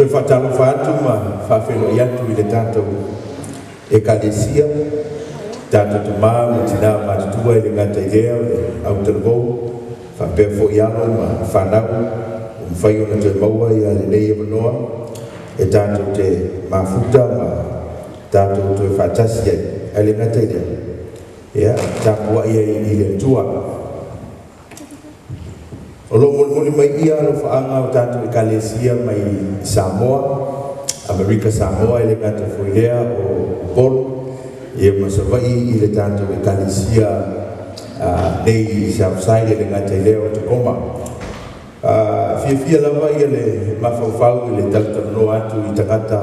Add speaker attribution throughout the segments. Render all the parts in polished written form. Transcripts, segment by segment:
Speaker 1: Toe faatalofa atu ma faafeiloai atu i le tatou Ekalesia, tatou tamā ma tinā matutua, e le gata i lea o le autalavou, faapea foi alo ma fanau ua mafai ona toe maua ia lenei avanoa e tatou te mafuta ma tatou toe faatasi ai. Ae le gata i lea, ia tapuai ai i le Atua. O lo o molimoli mai ia alofaaga o tatou Ekalesia mai Samoa, Amerika Samoa, e le gata foi i lea o Upolu, ia ma Savaii i le tatou Ekalesia nei i Southside, e le gata i lea o Tacoma. Fiafia lava ia le mafaufau i le talatalanoa atu i tagata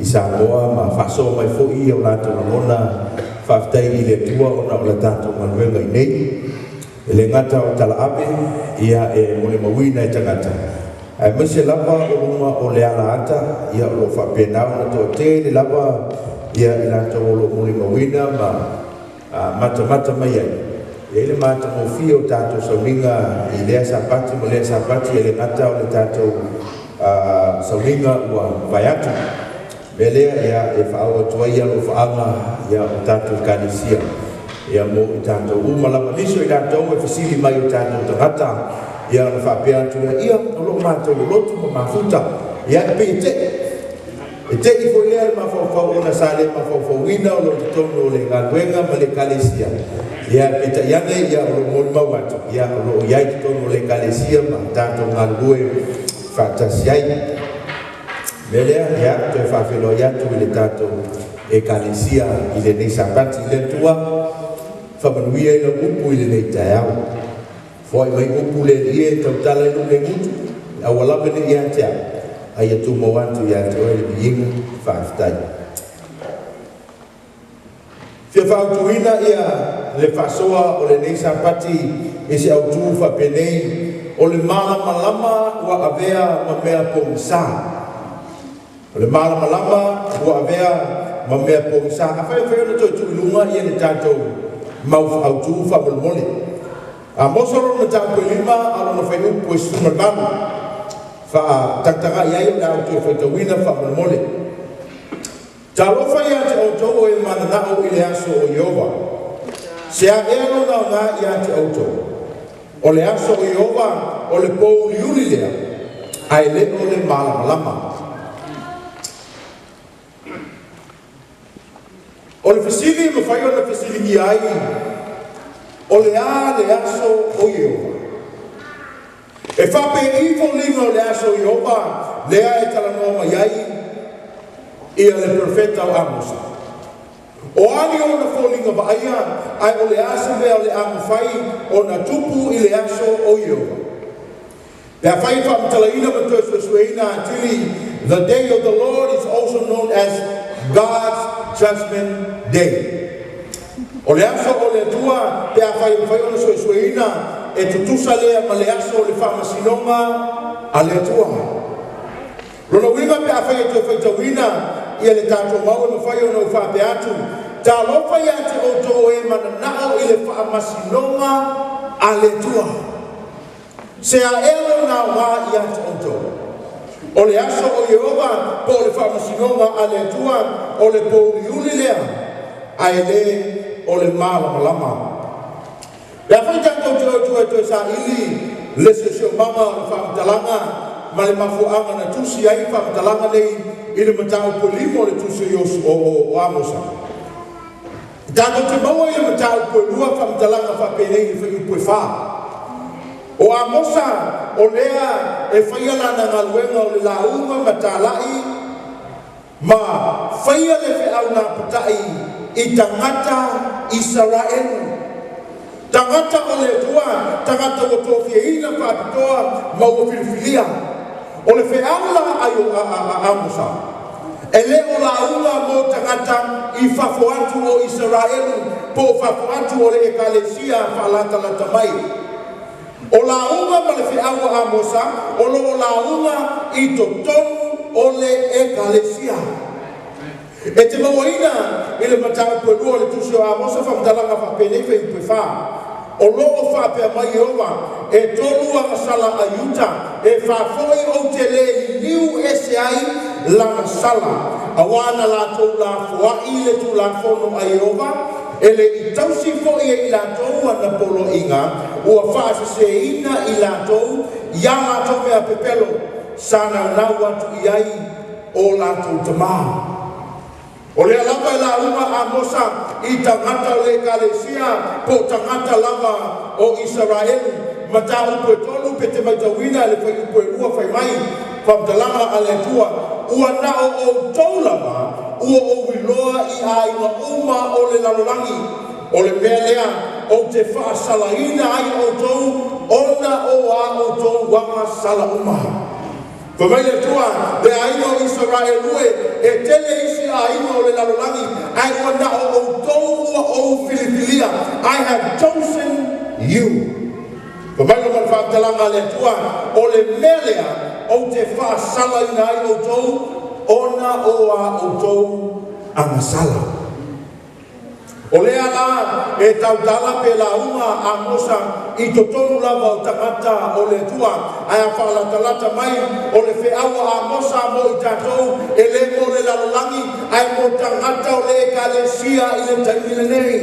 Speaker 1: i Samoa ma faasoa mai foi o latou lagona faafetai i le Atua ona o le tatou galuega i nei. E le gata o talaave ia e molimauina e tagata, aemaise lava o luga o le alaata, ia o lo o faapena ona toatele lava ia i latou o lo o molimauina ma matamata mai ai. E i ai le matagofie o tatou sauniga i lea Sapati ma lea Sapati, e le gata o le tatou sauniga ua mavae atu. Mea lea ia e faaoo atu ai alofaaga ia o tatou Ekalesia ia mo i tatou uma lava. Nisi o i latou e fesili mai o tatou tagata, ia ona faapea atu lea, ia o lo o matou lolotu ma mafuta, ia e pei e te'i. E te'i foi lea le mafaufau ona sa le mafaufauina o lo o totonu o le galuega ma le Ekalesia, ia peitai ane ia o lo o molimau atu, ia o lo o i ai totonu o le Ekalesia ma tatou galulue faatasi ai. Mea lea, ia, toe faafeiloai atu i le tatou Ekalesia i lenei Sapati. Le Atua, faamanuia i lau upu i lenei taeao. Foai mai upu le Alii e tautala i lou nei gutu, aua lava ne i ia te au, a ia tumau atu ia te oe le viiga. Faafetai. Fia fautuina ia le faasoa o lenei Sapati i se autū faapenei, o le malamalama ua avea ma mea pogisa. O le malamalama ua avea ma mea pogisa. Afai e mafai ona toe tuu i luga ia le tatou mau autū faamolemole. Amosa lona mataupu e 5 a lona fuaiupu e 18. Faatagataga i ai o le a ou toe faitauina faamolemole. Talofa ia te outou o e mananao i le aso o Ieova. Se a ea lona aoga ia te outou. O le aso o Ieova o le pōuliuli lea, ae le o le malamalama. O le fesili e mafai ona fesiligia ai, o le a le aso o Ieova? E faapei foliga o le aso o Ieova lea e talanoa mai ai ia le profeta o Amosa. O a ni ona foliga vaaia, ae o le a se mea o le a mafai ona tupu i le aso o Ieova? Pe afai e faamatalaina ma toe suesueina atili, the day of the Lord is also known as God's Judgment Day. O le aso o le Atua, pe afai e mafai ona suesueina, e tutusa lea ma le aso o le faamasinoga a le Atua. Lona uiga pe afai e toe faitauina ia le tatou mau e mafai ona ou faapea atu, talofa ia te outou e mananao i le faamasinoga a le Atua. Se a ea lona aoga ia te outou. O le aso o Ieova po o le faamasinoga a le Atua o le pōuliuli lea, ae le o le malamalama. Pe afai tatou te o i tua e toe saili le siosiomaga o le faamatalaga ma le mafuaaga na tusi ai faamatalaga nei i le mataupu e 5 o le tusi o Amosa. E tatou te maua i le mataupu e 2 faamatalaga faapenei i le fuaiupu e 4. O Amosa o lea e faia lana galuega o le lauga ma talai ma faia le feau lapatai i tagata Isaraelu. Tagata o le Atua, tagata ua tofiaina faapitoa ma ua filifilia. O le feau la a Amosa, e le o lauga mo tagata i fafo atu o Isaraelu po o fafo atu o le Ekalesia faalatalata mai. O lauga ma le feau a Amosa o lo o lauga i totonu o le Ekalesia. E te mauaina i le mataupu e 2 o le tusi o Amosa faamatalaga faapenei fuaiupu e 4. O lo o faapea mai Ieova, e tolu agasala a Iuta, e fa foi ou te lē liliu ese ai lana sala, auā na latou lafoai le tulafono a Ieova, e le i tausi foi e i latou ana poloaiga, ua faaseseina i latou ia latou mea pepelo sa naunau atu i ai o latou tamā. O lea lava e lauga Amosa i tagata o le ekalesia po o tagata lava o Isaraelu. Mataupu e tolu pe te matauina le fuaiupu e lua fai mai faamatalaga a le Atua, ua na o outou lava ua ou iloa i aiga uma o le lalolagi. O le mea lea ou te faasalaina ai outou ona o a outou agasala uma. Fai mai le Atua, le aiga o Isaraelu e, e tele isi aiga o le lalolagi, ae ua na o outou ua ou filifilia. I have chosen you. Fai mai le faamatalaga a le Atua, o le mea lea ou te faasalaina ai outou ona o a outou agasala. O lea la e tautala pe lauga Amosa i totonu lava o tagata o le Atua, ae a faalatalata mai o le feau a Amosa mo i tatou, e lē mo le lalolagi ae mo tagata o le ekalesia i le taimi lenei.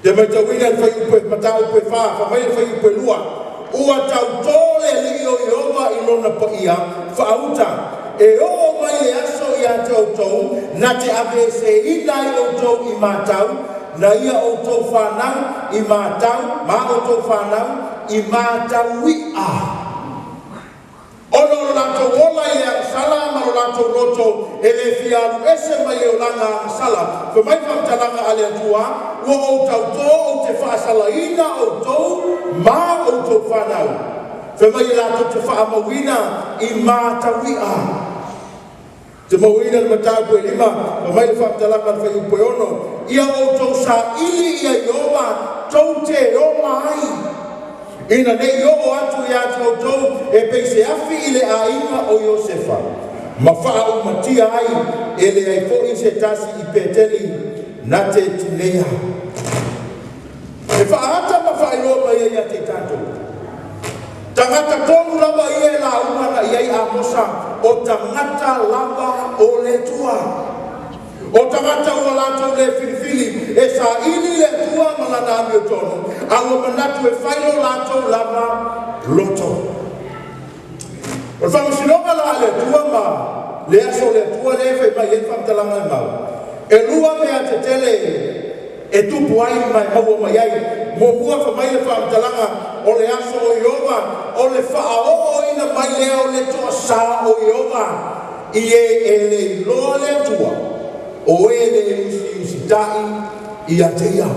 Speaker 1: Te matauina le fuaiupu e mataupu e fa, fai mai le fuaiupu e lua, ua tautō le alii o Ieova i lona paia faauta, e oo mai le aso ia te outou na te aveeseina ai outou i matau na ia outou fanau i matau ma outou fanau i matau i'a. Ona o lo latou ola i le agasala ma lo latou loto e le fia alu ese mai le olaga agasala. Fai mai faamatalaga a le Atua, ua ou tautō ou te faasalaina outou ma outou fanau. Fai mai e latou te faamauina i mataui'a. Te mauina le mataupu e lima, fai mai le faamatalaga a le fuaiupu e ono, ia outou saili ia Ieova tou te ola ai, ina ne i oo atu ia te outou e pei se afi i le aiga o Iosefa, ma faaumatia ai, e leai foi se tasi i Peteli na te tineia. E faaata ma faailoa mai ai ia te i tatou. Tagata tonu lava ia e lauga na i ai Amosa, o tagata lava o le Atua. O tagata ua latou le filifili e saili le Atua ma lana amiotonu, a ua manatu e fai lo latou lava loto. O le faamasinoga la a le Atua ma le aso o le Atua lea e fai mai ai le faamatalaga e mau, e lua mea tetele e tupu ai ma e maua mai ai. Muamua, fai mai le faamatalaga o le aso o Ieova, o le faaooina mai lea o le toasā o Ieova i e e le iloa le Atua, o e le usiusitai ia te ia.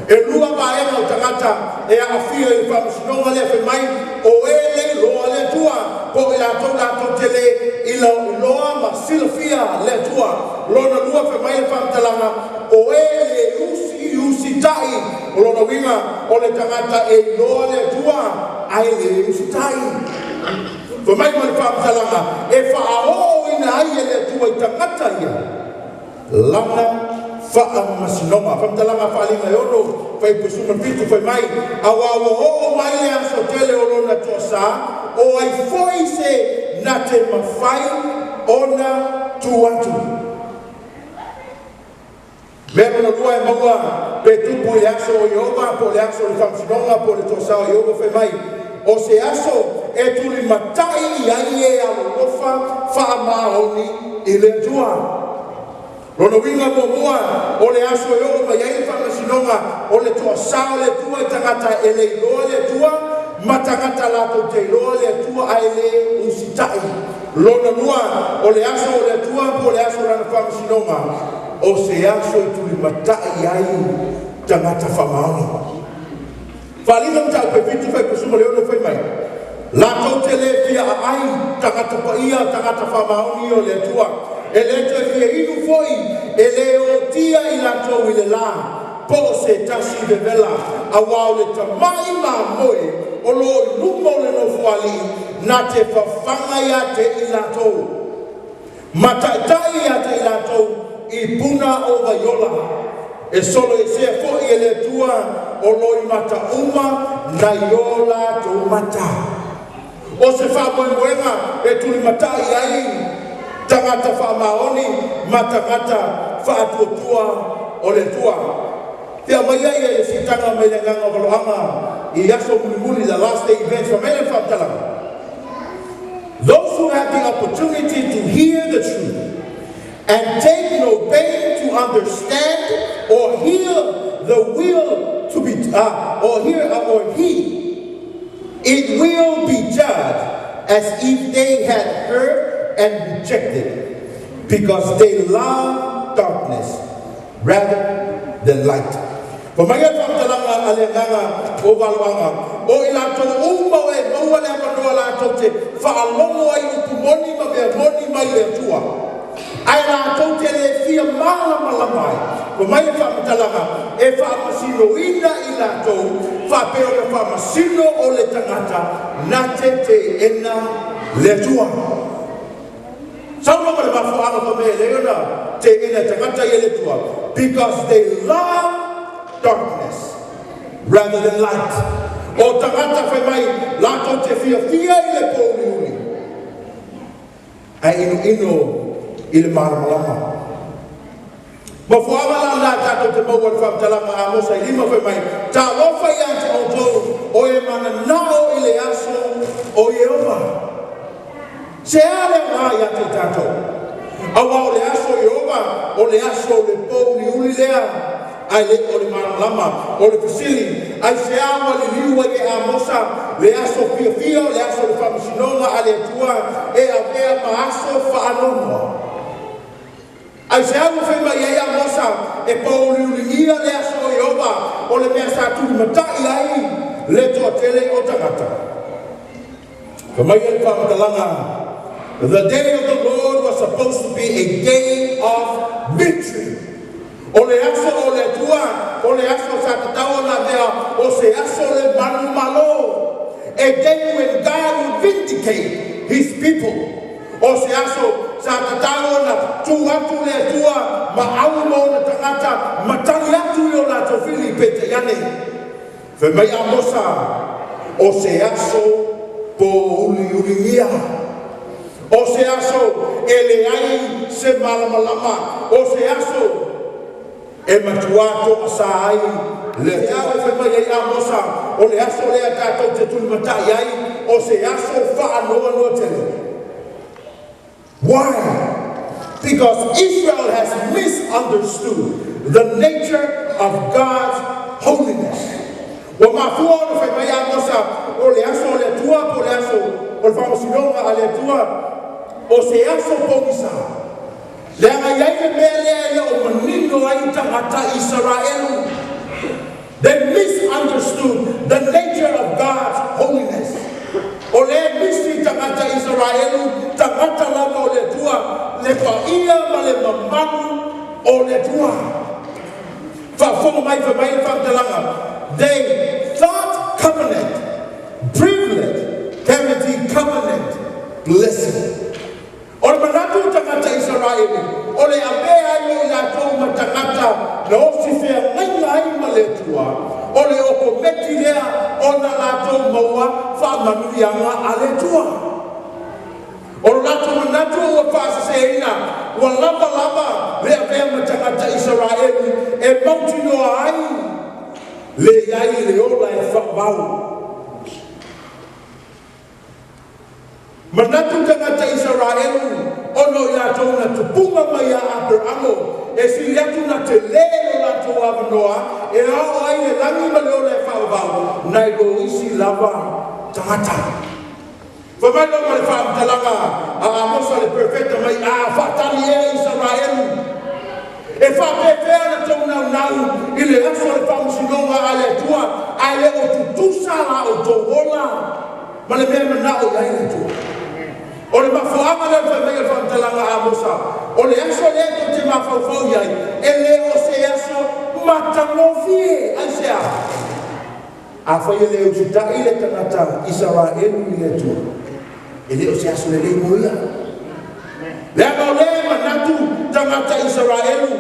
Speaker 1: E lua vaega o tagata e aafia i le faamasinoga lea fai mai, o e le iloa le Atua, po o i latou latou te le iloa ma silafia le Atua. Lona lua, fai mai le faamatalaga, o e le usiusitai. O lona uiga, o le tagata e iloa le Atua ae le usitai. Fai mai ma le faamatalaga, e faaooina ai e le Atua i tagata ia lana faamasinoga. Faamatalaga Faaaliga e ono, fuaiupu 17, fai mai, auā ua oo mai le aso tele o lona toasā, o ai foi se na te mafai ona tu atu? Mea lona lua e maua pe tupu i le aso o Ieova, po o le aso o le faamasinoga, po o le toasā o Ieova, fai mai, o se aso e tulimatai i ai e alolofa faamaoni i le Atua. Lona uiga, muamua, o le aso e oo mai ai le faamasinoga o le toasā o le Atua i tagata e le iloa le Atua ma tagata latou te iloa le Atua ae le usitai. Lona lua, o le aso o le Atua po o le aso o lana faamasinoga, o se aso e tulimatai ai tagata faamaoni. Faaaliga mataupu e fitu fuaiupu 16, fai mai, latou te le fia aai tagata paia, tagata faamaoni o le Atua, e le toe fia inu foi, e le ootia i latou i le lā po o se tasi vevela, auā o le tamai mamoe o lo o i luma o le nofoalii na te fafaga ia te i latou ma taitai ia te i latou i puna o vaiola. E soloesea fo'i e le Atua o loimata uma nai o latou mata. O se faamoemoega e tulimata'i ai tagata faamaoni ma tagata faatuatua o le Atua. Ia mai ai le siitaga mai le agaga o valoaga i aso mulimuli, the last day events. Fa mai le faamatalaga: "Those who have the opportunity to hear the truth and take no pain to understand or hear the will to be or hear or heed it will be judged as if they had heard and rejected, because they love darkness rather than light." Fa mai le faamatalaga a le agaga o valoaga o i latou uma o e maua le avanoa latou te faalogo ai upu moni ma mea moni mai le Atua ae latou te le fia malamalama ai, fa mai le faamatalaga e faamasinoina i latou faapea o le faamasino o le tagata na te teena le Atua. Saunoa ma le mafuaaga fa mea e le ona teena e tagata ia le Atua: because they love darkness rather than light. O tagata fai mai latou te fiafia i le pouliuli ae inoino i le malamalama. Mafuaaga la la tatou te maua le faamatalaga Amosa i 5 fai mai, talofa ia te outou o e mananao i le aso o Ieova. Se a le aoga ia te tatou? Auā o le aso o Ieova o le aso o le pouliuli lea ae le o le malamalama. O le fesili, ai se a ua liliu ai e Amosa le aso fiafia o le aso o le faamasinoga a le Atua e avea ma aso faanoanoa? Ai se au fai mai ai Amosa e pouliuligia le aso o Ieova o le mea sa tulimata'i ai le toatele o tagata? Fa mai le faamatalaga: The day of the Lord was supposed to be a day of victory. O le aso o le Atua, o le aso sa tatau ona mea, o se aso le manu malo. A day when God would vindicate his people. O se aso sa tatau ona tu atu le Atua ma au ma ona tagata ma tali atu i o latou fili pe te ane. Fai mai Amosa, o se aso pouliuligia. O se aso e leai se malamalama. O se aso e matua toasā ai le au e fai mai ai Amosa o le aso lea tatou te tulimata'i ai o se aso faanoanoa tele. Why? Because Israel has misunderstood the nature of God's holiness. Ua mafua ona fai mai Amosa o le aso o le Atua po o le aso o le faamasinoga a le Atua o se aso pogisa. Leaga i ai le mea lea ia o manino ai tagata Israelu. They misunderstood the nature of God's holiness. O le misi tagata Israelu, tagata lava o le Atua, le paia ma le mamalu o le Atua. Faafofoga mai, fai mai le faamatalaga: They thought covenant, privilege, guarantee covenant, blessing. O le manatu tagata Israeli, o le avea ai o i latou ma tagata na osi feagaiga ai ma le Atua, o le okometi lea ona latou maua faamanuiaga a le Atua. O lo latou manatu ua faaseseina, ua lava lava le avea ma tagata Israeli e mautinoa ai le iai le ola e faavavau. Manatu tagata Israelu ona o i latou na tupuga mai ia Aperamo e sili atu na telē lo latou avanoa e ao ai le lagi ma le ola e faavavau nai lo isi lava tagata. Fai mai loa ma le faamatalaga a Amosa le perofeta mai, a faatali ea Isaraelu e faapefea na tou naunau i le aso o le faamasinoga a le Atua ae le o tutusa la outou ola ma le mea manao i ai le Atua. O le mafuaaga lea fai mai o le faamatalaga a Amosa, o le aso lea tou te mafaufau i ai, e le o se aso matagofie. Ai se a? Afai e le usita'i le tagata Isaraelu i le Atua, e le o se aso lelei mo ia. Leaga o lea manatu tagata Isaraelu,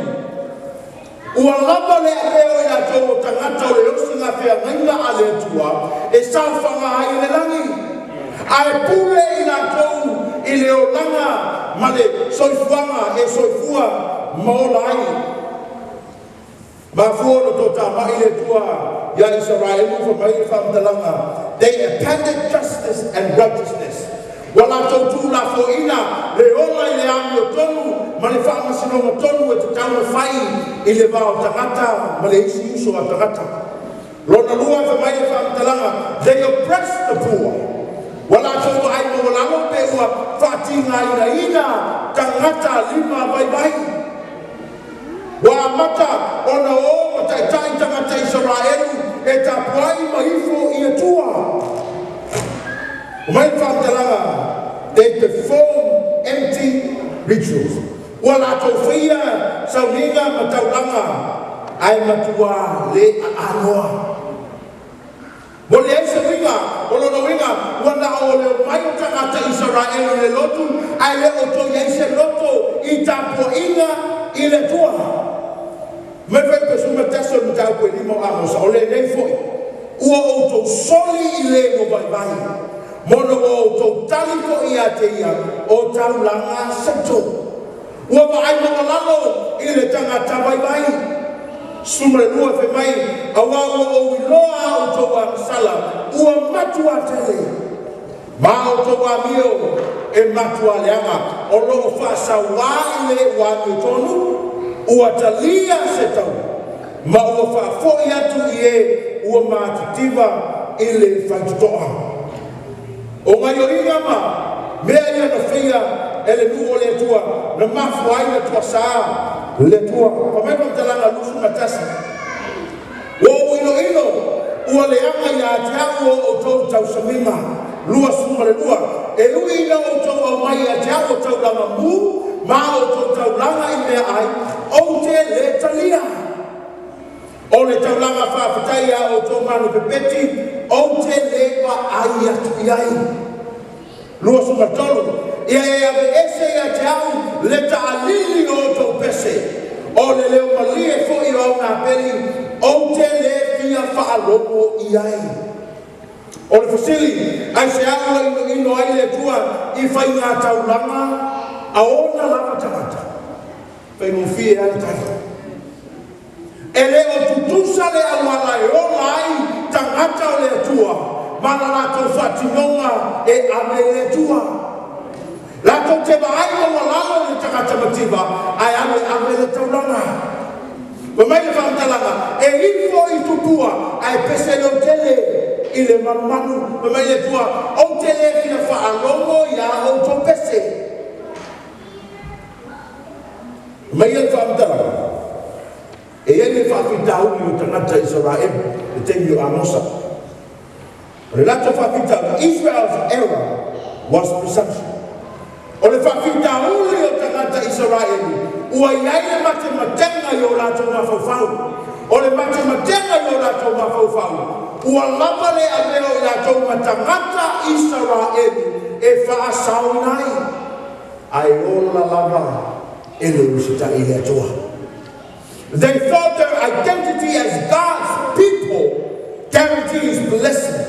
Speaker 1: Ua lava le avea o i latou o tagata o le osigafeagaiga a le Atua e saofaga ai i le lagi, ae pule i latou i le olaga ma le soifuaga e soifua ma ola ai. Mafua ona toatamai le Atua ia Isaraelu fai mai le faamatalaga, they abandoned justice and righteousness. Ua latou tuulafoaiina le ola i le amiotonu ma le faamasinoga tonu e tatau ona fai i le va o tagata ma le isi uso a tagata. Lona lua fai mai le faamatalaga, they oppressed the poor. Ua latou vaai maualalo pe ua faatigainaina tagata lima vaivai. Ua amata ona o ma taitai tagata Isaraelu e tapuai ma ifo i Atua. Mai le faamatalaga, they perform empty rituals. Ua latou faia sauniga ma taulaga ae matua le aanoa. Ua leai se uiga o lona uiga ua na o le omai o tagata Isaraelu i le lotu ae le o toe i ai se loto i tapuaiga i le Atua. Mai Fuaiupu 11 o le mataupu e 5 o Amosa, o lenei foi, ua outou soli i le ua vaivai, ma ona ua outou tali foi ia te ia o taulaga seto. Ua vaai maualalo i le tagata vaivai. 12 fai mai, auā ua ou iloa a outou agasala, ua matua tele, ma outou amio e matua leaga, o lo o faasauā i le ua amiotonu, ua talia se taua, ma ua faafoi atu i e ua matitiva i le faitotoa. O gaoioiga ma mea ia na faia e le nuu o le Atua na mafua ai ona tuasā le Atua. Fai mai faamatalaga 21, ua ou iloilo ua leaga ia te au o outou tausamiga. 22, e ui ina outou aumai ia te au o taulaga mu ma outou taulaga i meaai, ou te le talia. O le taulaga faafetai a outou manu pepeti, ou te le vaai atu i ai. 23, ia e aveese ia te au le taalili o outou pese, o le leo malie foi o au napeli, ou te le fia faalogo i ai. O le fesili, aisea ua inoino ai le Atua i faiga taulaga a ona lava tagata? Faigofie lava le tali. E le o tutusa le auala e ola ai tagata o le Atua ma la latou faatinoga e ave i le Atua. Latou te vaai maualalo i le tagata mativa ae alu e ave le taulaga. Fai mai le faamatalaga, e ifo i tupua ae pese leotele i le manumanu. Fai mai le Atua, ou te le fia faalogo iā outou pese. Fai mai le faamatalaga, e i ai le faafitauli o tagata Isaraelu i le taimi o Amosa. O le latou faafitauli, Israel's error was presumption. O le faafitauli o tagata Isaraelu, ua i ai le matematega i o latou mafaufau. O le matematega i o latou mafaufau, ua lava le avea o i latou ma tagata Isaraelu e faasaoina ai, ae ola lava e le usitai i le Atua. They thought their identity as God's people guarantees blessing,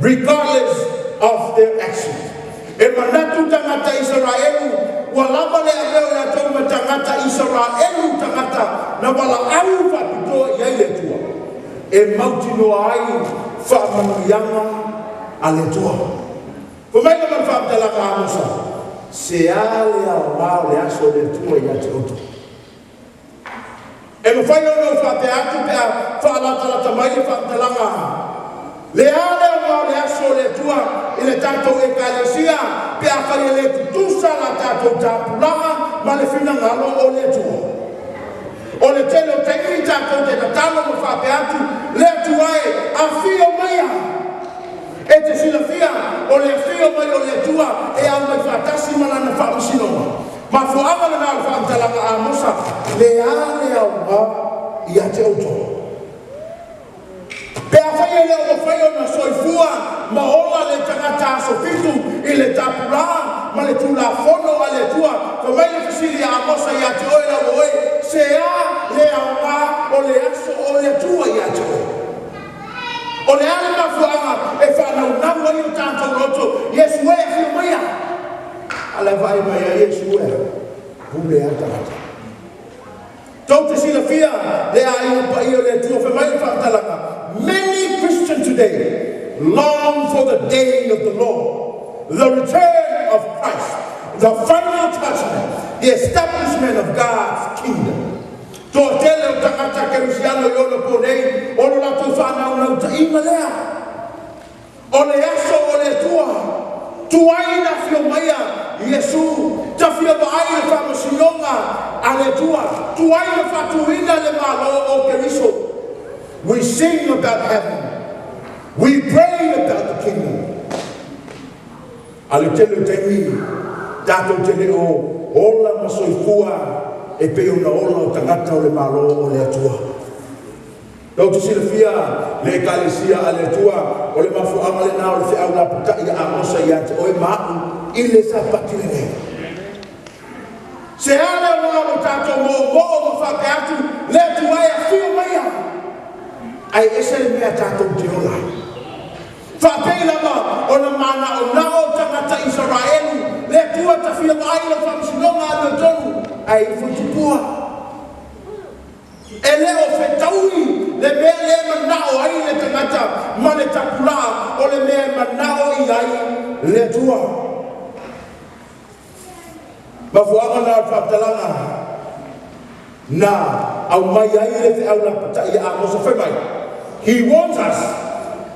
Speaker 1: regardless of their actions. E manatu tagata Isaraelu ua lava le avea o i latou ma tagata Isaraelu, tagata na valaau faapitoa i ai le Atua, e mautinoa ai faamanuiaga a le Atua. Fai mai lava le faamatalaga a Amosa, se a le aoga o le aso o le Atua ia te outou? E mafai ona ou faapea atu pe a faalatalata mai le faamatalaga, le a le aoga o le aso o le Atua i le tatou Ekalesia pe afai e le tutusa la tatou tapulaga ma le finagalo o le Atua. O le tele o taimi tatou te tatalo ma faapea atu, le Atua e, afio maia. E te silafia, o le afio mai o le Atua e aumai faatasi ma lana faamasinoga. Mafuaaga lena o le faamatalaga a Amosa, le a le aoga ia te outou. Pe afai e le o mafai ona soifua ma ola le tagata aso 7 i le tapulā ma le Tulafono a le Atua, fai mai le fesili a Amosa ia te oe lau oe, se a le aoga o le o le Atua ia te oe? O le a le mafuaaga e faanaunau ai o tatou loto, Iesu e afio maia? A o le vaai mai a Iesu e, pule lava tagata. Tou te silafia le aiga paia o le Atua, fai mai le faamatalaga, "Many Christians today long for the day of the Lord, the return of Christ, the final judgment, the establishment of God's kingdom." Toatele o tagata kerisiano i ona po nei, o lo latou faanaunautai lea. O le aso o le Atua, tuai na afio maia Iesu, tafia vaai le faamasinoga a le Atua, tuai na faatuina le Malo o Keriso. We sing about heaven. We pray about the kingdom. A le tele o taimi, tatou te le o ola ma soifua e pei ona ola o tagata o le Malo o le Atua. Tou te silafia le ekalesia a le Atua, o le mafuaaga lenā o le feau lapatai a Amosa ia te oe ma a'u i le Sapati lenei. Se a le aoga o tatou moomoo ma faapea atu, le Atua e afio maia, ae ese le mea tatou te ola ai. Faapei lava ona manaonao tagata Isaraelu, le Atua tafia vaai le faamasinoga amiotonu, ae ifo i tupua. E le o fetaui le mea lea manao ai le tagata ma le tapulaa o le mea e manao i ai le Atua. Mafuaaga na o le faamatalaga na aumai ai le feau lapatai a Amosa fai mai. He warns us,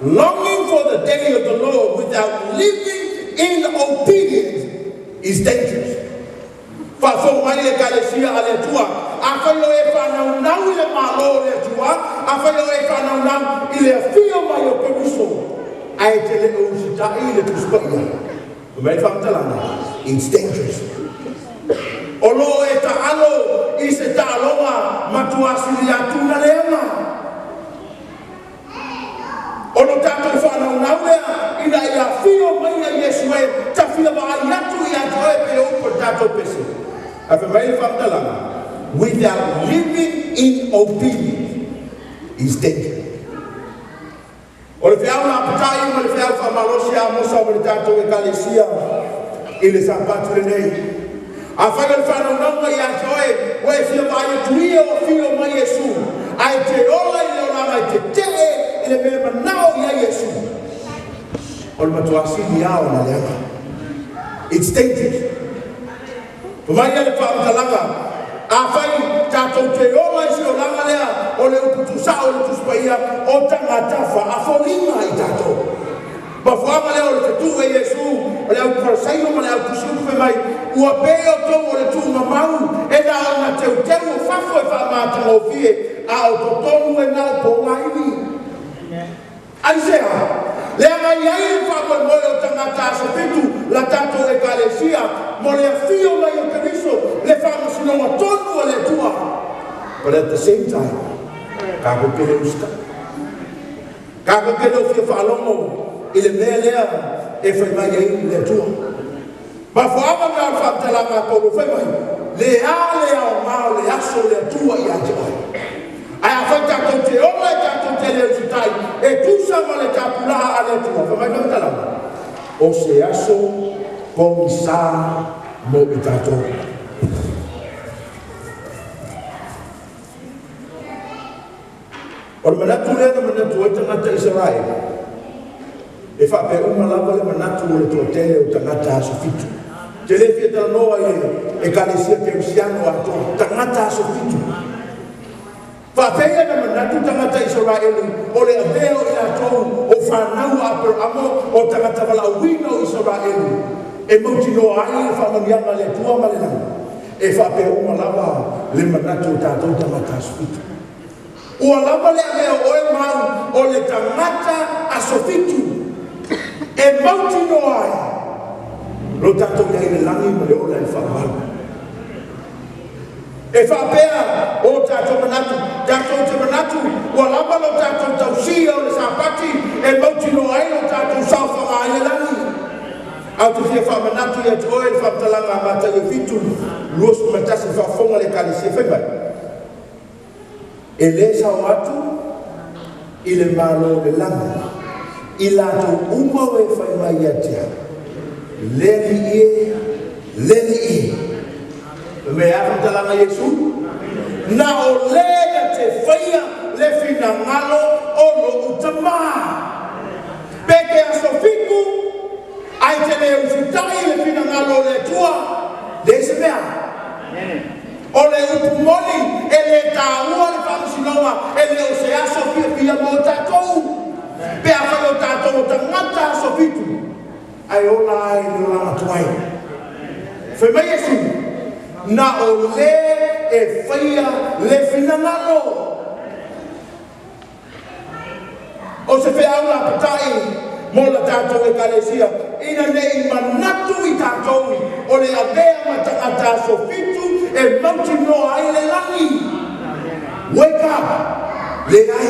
Speaker 1: longing for the day of the Lord without living in obedience is dangerous. Faafofoga mai le ekalesia a le Atua, afai o e faanaunau i le Malo o le Atua, afai o e faanaunau i le afio mai o Keriso, ae te le o usitai i le Tusi Paia. Fai mai le faamatalaga, it's dangerous. O lo o e taalo i se taaloga matuasili atu na leaga. O lo tatou faanaunau lea ina ia afio mai a Iesu e tafia vaai atu ia te oe pe o upu o le tatou pese. Ae fai mai le faamatalaga, without living in obedience is dangerous. O le feau lapatai ma le feau faamalosi a Amosa ma le tatou ekalesia i le Sapati lenei. Afai o le faanaunauga ia te oe, ua e fia vaai atu ia o afio mai Iesu, ae te ola i le olaga e tetee i le mea manao i ai Iesu, o le matuasili lava ona leaga. It's dangerous. Fai mai le faamatalaga, afai tatou te ola i se olaga lea o le upu tusao o le Tusi Paia, o tagata faafoliga i tatou. Mafuaaga lea o le fetuu e Iesu o le au Farisaio ma le au tusiupu fai mai, ua pei outou o le tuugamau e na ona teuteu o fafo e faamatagofie, a o totonu e na o pogaivi. Aisea? Leaga i ai le faamoemoe o tagata aso fitu la tatou ekalesia mo le afio mai o Keriso, le faamasinoga tonu a le Atua. But at the same time, tatou te le usitai. Tatou te le o fia faalogo i le mea lea e fai mai ai le Atua. Mafuaaga na o le faamatalaga a Paulo fai mai, le a le aoga o le aso o le Atua ia te oe. Ae afai tatou te ola e tatou te le usitai e tusa ma le tapulaa a le Atua. Fai mai faamatalaga, o se aso pogisa mo i tatou. O le manatu lea na manatu ai tagata Isaraelu, e faapea uma lava le manatu o le toatele o tagata aso fitu. Te le fia talanoa i le ekalesia kerisiano atoa, tagata aso fitu. Faapea na manatu tagata Isaraelu o le avea o i latou o fanau a Aperaamo o tagata valaauina o Isaraelu e mautinoa ai le faamanuiaga a le Atua ma le lagi. E faapea uma lava le manatu o tatou tagata aso fitu. Ua lava le avea o oe ma au o le tagata aso fitu e mautinoa ai lo tatou i ai i le lagi ma le ola i le faavavau. E faapea o tatou manatu, tatou te manatu ua lava lo tatou tausia o le Sapati e mautinoa ai lo tatou saofaga ai le lagi. Ae ou te fia faamanatu ia te oe le faamatalaga a Mataio 7:21, faafofoga le ekalesia fai mai. E lē sao atu i le Malo o le lagi i latou uma o e fai mai ia te au, Le Alii e, le Alii e. Fai mai e a faamatalaga a Iesu? Na o le na te faia le finagalo o lo'u Tamā. Pe te aso fitu ae te le usitai i le finagalo o le Atua, leai se mea. O le upu moni, e le taua le Faamasinoga, e le o se aso fiafia mo tatou. Pe afai o tatou o tagata aso fitu, ae ola ai le olaga tuai. Fai mai Iesu, Na o le e faia le finagalo. O se feau lapatai mo la tatou Ekalesia, ina ne i manatu i tatou o le avea ma tagata aso fitu e mautinoa ai le lagi. Wake up! Leai.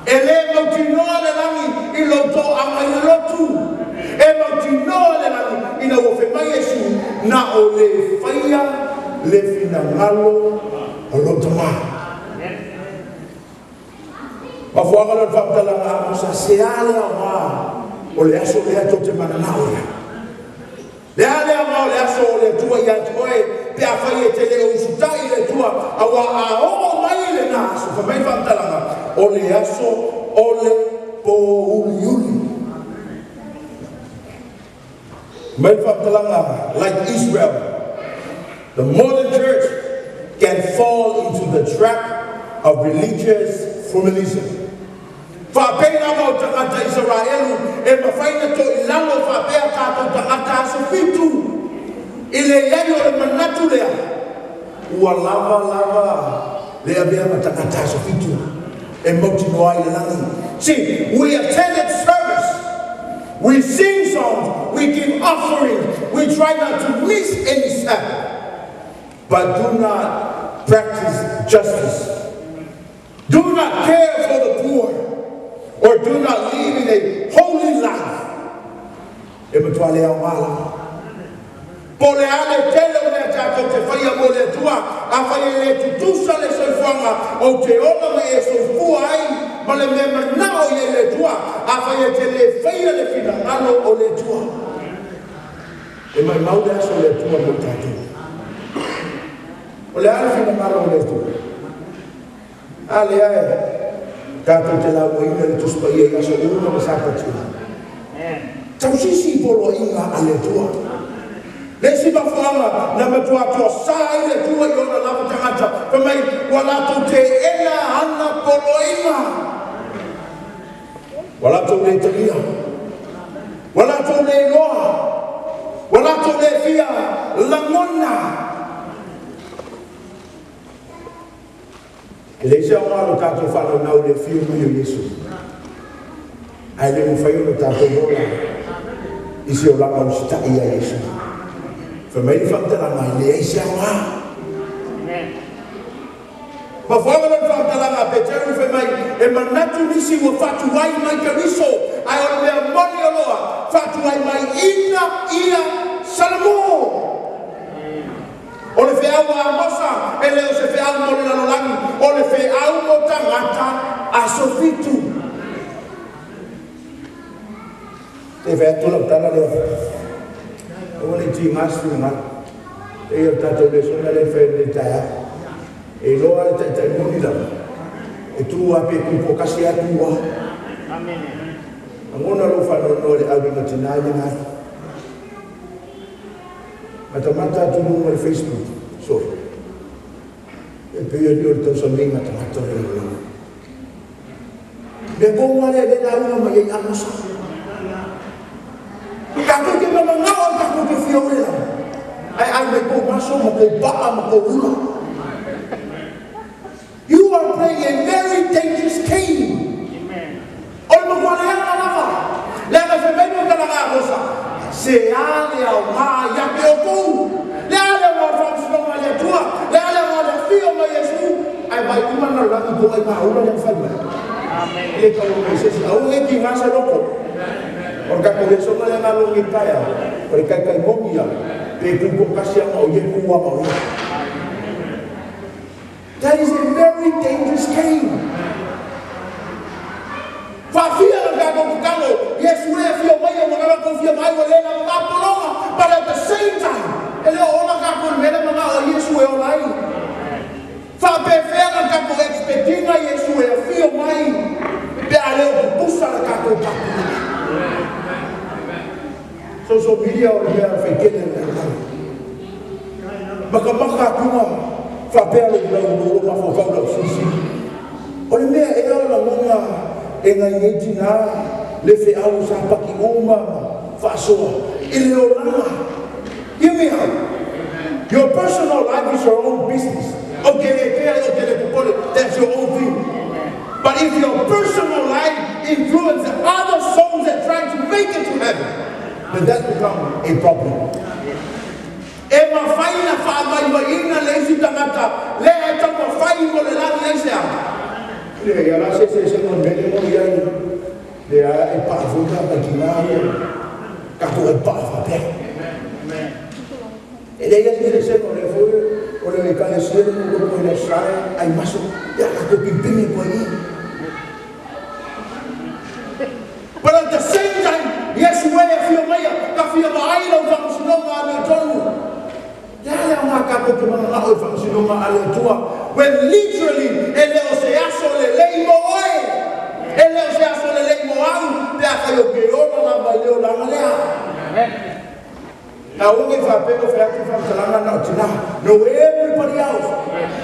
Speaker 1: E lē mautinoa le lagi i lou toaga i le lotu. E mautinoa le lagi ina ua fai mai Iesu, Na o le faia le finagalo o lou Tamā. Mafuaaga lea o le faamatalaga a Amosa, se a le aoga o le aso lea tou te mananao i ai? Le a le aoga o le aso o le Atua ia te oe pe afai e te le o usitai i le Atua, auā a oo mai lena aso, fai mai le faamatalaga, o le aso o le pōuliuli. Mai le faamatalaga, like Israel, the modern church can fall into the trap of religious formalism. Faapei lava o tagata Isaraelu e mafai ona toilalo faapea tatou tagata aso fitu i le i ai o le manatu lea ua lava lava le avea ma tagata aso fitu e mautinoa ai le lagi. See, we attended service, we sing songs, we give offerings, we try not to miss any Sabbath, but do not practice justice. Do not care for the poor, or do not live in a holy life. E matua le aoga lava. Po o le a le tele o mea tatou te faia mo le Atua, afai e le tutusa le soifuaga ou te ola ma e soifua ai ma le mea manao i ai le Atua, afai e te le faia le finagalo o le Atua. E maumau le aso o le Atua mo tatou. O le a le finagalo o le Atua? A lea e tatou te laugaina le Tusi Paia i aso uma ma Sapati uma. Tausisi i poloaiga a le Atua. Le isi mafuaaga na matua toasā ai le Atua i ona lava tagata, fai mai, ua latou teena ana poloaiga. Ua latou le talia. Ua latou le iloa. Ua latou le fia lagona. E leai se aoga o lo tatou faanaunau i le afio mai o Iesu, ae le mafai ona tatou ola i se olaga usitai ia Iesu. Fai mai le faamatalaga, e leai se aoga. Mafuaaga lea o le faamatalaga a Peteru fai mai, e manatu nisi ua faatuai mai Keriso, ae o le mea moni o loa, faatuai mai ina ia Salamo. O le feau a Amosa, e le o se feau mo le lalolagi, o le feau mo tagata aso fitu. E fai atu lau tala lea, aua ne i tiga se finagalo. Pei o le tatou lesona lea e fai nei i le taeao. E iloa le taitai moni lava, e tu lava pe tu toatasi lava tu lava. Lagona lou faanoanoa i le auiga tina ia na alu. Matamata atu i luga o le Facebook, sole, e pei alii o le tausameiga tagata o le lalolagi. Mea tonu lava lea lea lauga mai ai Amosa. Tatou te mananao ai tatou te fia ule lava. Ae ai mai kou maso ma kou paa ma kou ula. You are playing a very dangerous game. O le matua leaga lava. Leaga fai mai mo talaga Amosa, se a le aoga ia te outou? Le a le aoga o le faamasinoga a le Atua? Le a le aoga o le afio mai Iesu? Ae vai uma le lalolagi po o ai maula lea na fai mai. E le taua mai se isi. Aua ne i tiga se loto. O le tatou lesona lea na logi i le taeao, o le taitai moni ia, pe tu toatasi lava o ia, tu lava o ia. That is a very very dangerous game. Faafia na tatou tatalo, Iesu e afio mai e manana tou fia mai ua le lava tapologa, but at the same time, e le o ola tatou i le mea lea manao o Iesu e ola ai. Faapefea na tatou expectinga Iesu e afio mai pe a le o pupusa le tatou tapologa. Social media o le mea faitele le lalolagi. Matamata atuga faapea lou lau lou mafaufau lau silisili. O le mea ea o lagona e nai nei tinā le feau sa paki uma ma faasoa i le olaga. Hear me out. Your personal life is your own business. Ou te le kea, ou te le popole, that's your own thing. But if your personal life influences other souls that trying to make it to heaven, then that's become a problem. E mafai na faavaivaiina le isi tagata lea e taumafai mo le lagi ai se aga. Le ia la se se se mo mele mo ia i le a e paa foi ka ka tina ia tatou e paa faapea. E le ia se se se mo le foi o le ekalesia le mo ko le sai ai maso ia tatou pimpini ko i. But at the same time, Iesu e afio maia, ka fia vaai lau faamasinoga a le tonu. Le a le aoga tatou te mananao i faamasinoga a le Atua, when literally e le o se aso lelei mo oe, e le o se aso lelei mo au, pe afai ou te ola lava i le olaga lea. A ua ke faapea o fai atu faamatalaga na o tina. No everybody else.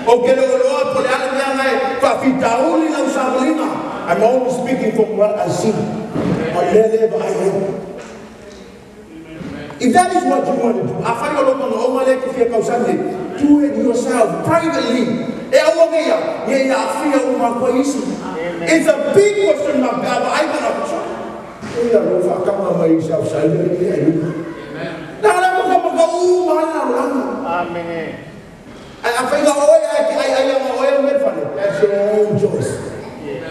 Speaker 1: Ou te le o iloa po o le a le mea na e faafitauli lau savaliga. I'm only speaking from what I see. O le mea lea e vaai ai. If that is what you want to do, afai o lou manaoga lea e te fia tausami ai, do it yourself, privately. E aua nei ia, ne i aafia uma atu ai isi. It's a big question mark pe a vaai tagata, so, ia lou faataga mai i Southside le ia i luga. Na o le matamata uma lava le lalolagi. Ae afai na oe ae te aiai ana oe au mea fale, that's your own choice.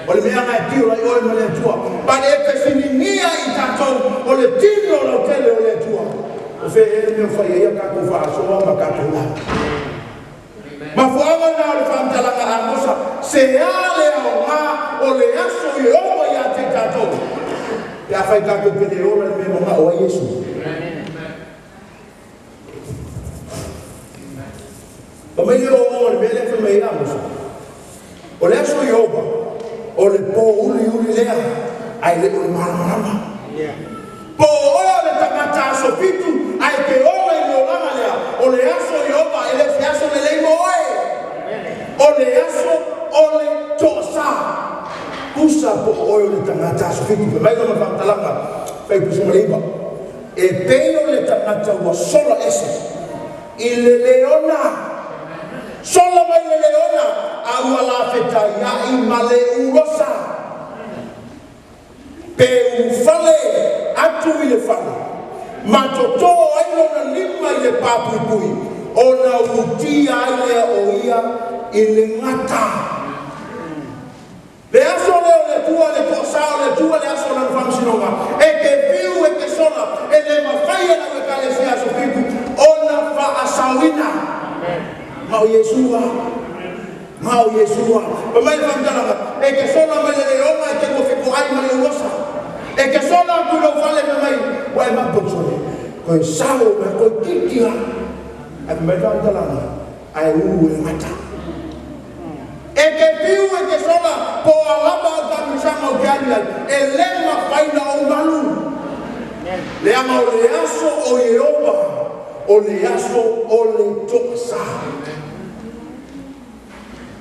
Speaker 1: O le mea na e tio lai oe ma le Atua. But e fesiligia i tatou o le tino lautele o le Atua. O fea ea le mea o fai ai a tatou faasoa ma tatou lava. Mafuaaga na o le faamatalaga Amosa, se a le aoga o le aso i Ieova ia te i tatou, pe afai tatou te le ola i le mea e manao ai Iesu. Fai mai le oooo o le mea lea e fai mai ai Amosa, o le aso Ieova, o le pōuliuli lea, ae le o le malamalama. Po o oe o le tagata aso 7 ae te ola i le olaga lea, o le aso Ieova e le o se aso lelei mo oe. O le aso o le toasa. Tusa po o oe o le tagata aso 7. Fai mai lona faamatalaga, 79. E pei o le tagata ua sola ese i le leona. Sola mai le leona a ua lafetaiaʻi ma le ulosa. Pe ulufale atu i le fale, ma totō ai lona lima i le pāpuipui, ona utia ai lea o ia i le gata. Le aso lea o le Atua, le toasā o le Atua, le aso o lana faamasinoga, e te fiu e te sola, e le mafai e lau Ekalesia Aso 7 ona faasaoina. Ma o Iesu lava. Ma o Iesu lava. Fai mai le faamatalaga, e te sola mai le leoga e te ua fetoai ma le uosa. E te sola atu i lou fale fai mai, ua e mapolisole, toe sao mai, toe titi lava. Ae fai mai le faamatalaga, ae ulu e gata. E te fiu e te sola, po o a lava au taamilosaga ou te alu i ai, e le mafai na ou malu. Leaga o le aso o Ieova, o le aso o le toasā.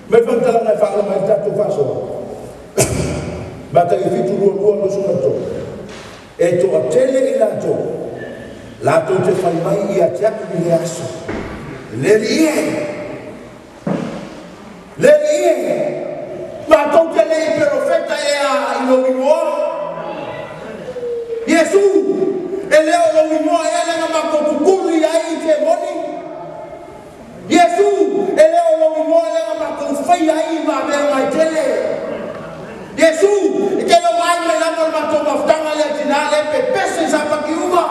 Speaker 1: Mai faamatalaga e faaola mai le tatou faasoa. Mataio 7, 2, 2, 23. E toatele i latou, latou te fai mai ia te a'u i lea aso, Le Alii e! Le Alii e! Matou te le i perofeta ea i lou igoa? Iesu, e le o lou igoa ea lea na matou tutuli ai i temoni? Iesu, e le o lou igoa lea na matou faia ai ma mea gaetele. Iesu, e te le o vaai mai lava o le matou mafutaga lea tinā lea e pepese i Sapati uma.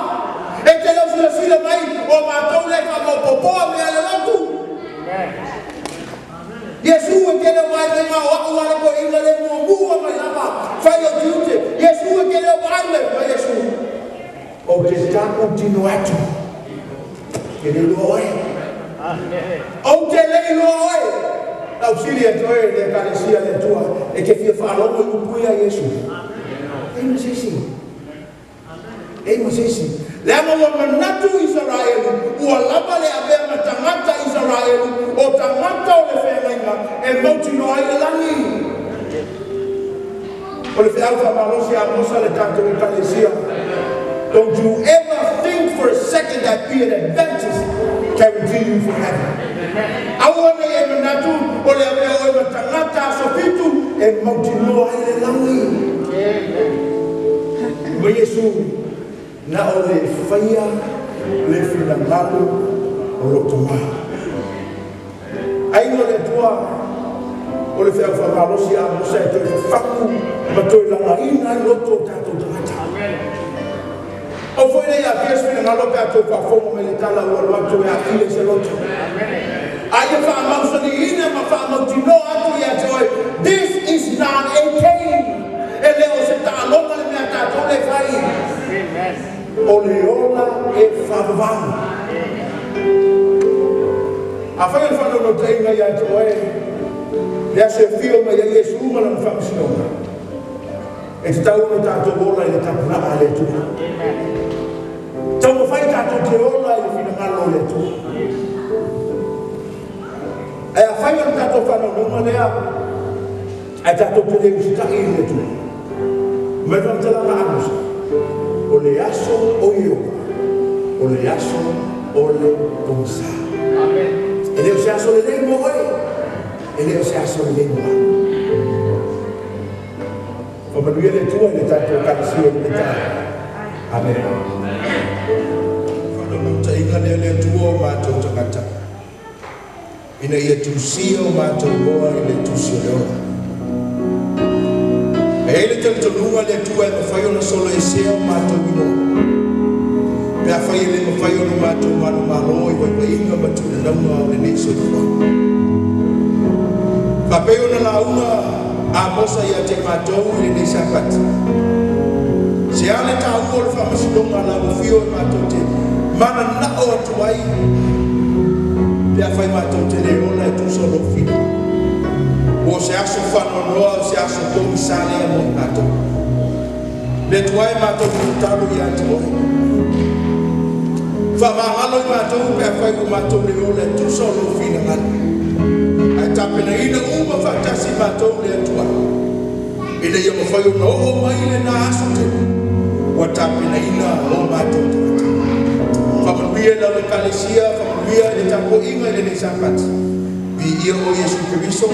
Speaker 1: E te le o silasila mai o matou lea e faamaopoopoa mea a le lotu. Iesu e te leo vaivaiga o a'u a le toeaina le muamua mai lava fai o tiute. Iesu e te leo vaai mai mai Iesu. Ou te ta'utino atu, e le iloa oe. Ou te le iloa oe. Lausili e toe le Ekalesia le Atua e te fia faalogo i upu ia Iesu. Ei ma se isi. Ei ma se isi. Leaga ua manatu Isaraelu ua lava le avea ma tagata Isaraelu o tagata o le feagaiga e mautinoa ai le lagi. O le feau faamalosi a Amosa le tatou Ekalesia. Don't you ever think for a second that being an Adventist guarantee you for heaven. Aua nei e manatu o le avea oe ma tagata aso 7 e mautinoa ai le lagi. Ma Iesu na o le faia le finagalo o lo Tamā. Aiga o le Atua, o le feau faamalosi a Amosa e toe fafagu ma toe lagaina ai loto o tatou tagata. Au foi le aafia se finagalo pe a tou faafofoga mai le tala ua alu atu e aafia i se loto. A ia faamausaliina ma faamautinoa atu ia te oe, this is not a game. E le o se taaloga le mea tatou le fai. O le ola e faavavau. Afai o le faanaunautaiga ia te oe, le aso e afio mai ai Iesu ma lana faamasinoga, e tatau ona tatou ola i le tapulaa a le Atua. Taumafai tatou te ola i le finagalo o le Atua. Ae afai o le tatou faanaunauga lea, ae tatou te le usitai i le Atua. Mai faamatalaga Amosa, o le aso o Ieova, o le aso o le pogisa. E le o se aso lelei mo oe, e le o se aso lelei mo au. Faamanuia le Atua i le tatou Ekalesia i lenei taeao. Amene. Faanaunautaiga lea le Atua o matou tagata, ina ia tusia o matou igoa i le tusi o le ola. E ai le talitonuga le Atua e mafai ona soloesea o matou igoa. Pe afai e le mafai ona matou manumalo i vaivaiga ma tulanauga o lenei soifuaga. Faapei ona lauga Amosa ia te matou i lenei Sapati. Se a le taua o le faamasinoga a lau afio e matou te mananao atu ai pe afai matou te le ola e tusa o lou finagalo. Ua o se aso faanoanoa o se aso pogisa lea mo i matou. Le Atua e matou te tatalo ia te oe. Faamagalo i matou pe afai ua matou le ola e tusa o lou finagalo. Ae tapenaina uma faatasi matou le Atua. Ina ia mafai ona oo mai lena aso tele, ua tapenaina o matou tagata. Faamanuia i lau Ekalesia, faamanuia i le tapuaiga i lenei Sapati. Viia o Iesu Keriso.